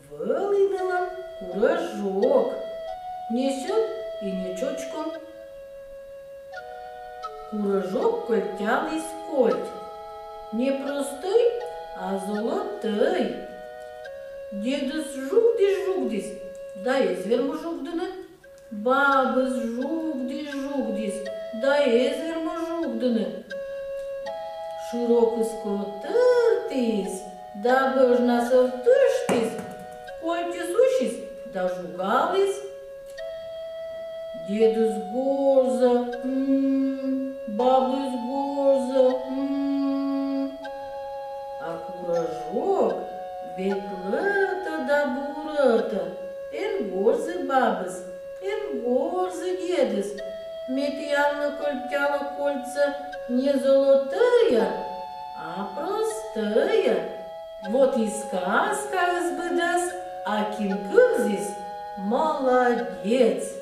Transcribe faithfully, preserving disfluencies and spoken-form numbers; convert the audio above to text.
Вӧлі нылын курӧжок. Не сьӧд и не чочкон. Курӧжок кольтяліс кольт. Не простӧй, а золотӧй. Дедыс жугдіс-жугдіс да эз вермы жугдыны. Бабыс жугдіс-жугдіс да эз вермы жугдыны. Шырокыс котӧртіс да бӧжнас ӧвтыштіс, кольтыс усис да жугаліс. Дедыс горзӧ, м, бабыс горзӧ, м. А курӧжок ветлӧтӧ да бурӧтӧ. Эн горзы, бабыс, эн горзы, дедыс. Ме тіянлы кольтчала кольтсӧ не золотӧя, а простӧя. Вот и сказкаыс быдас, а кин кывзіс, молодец.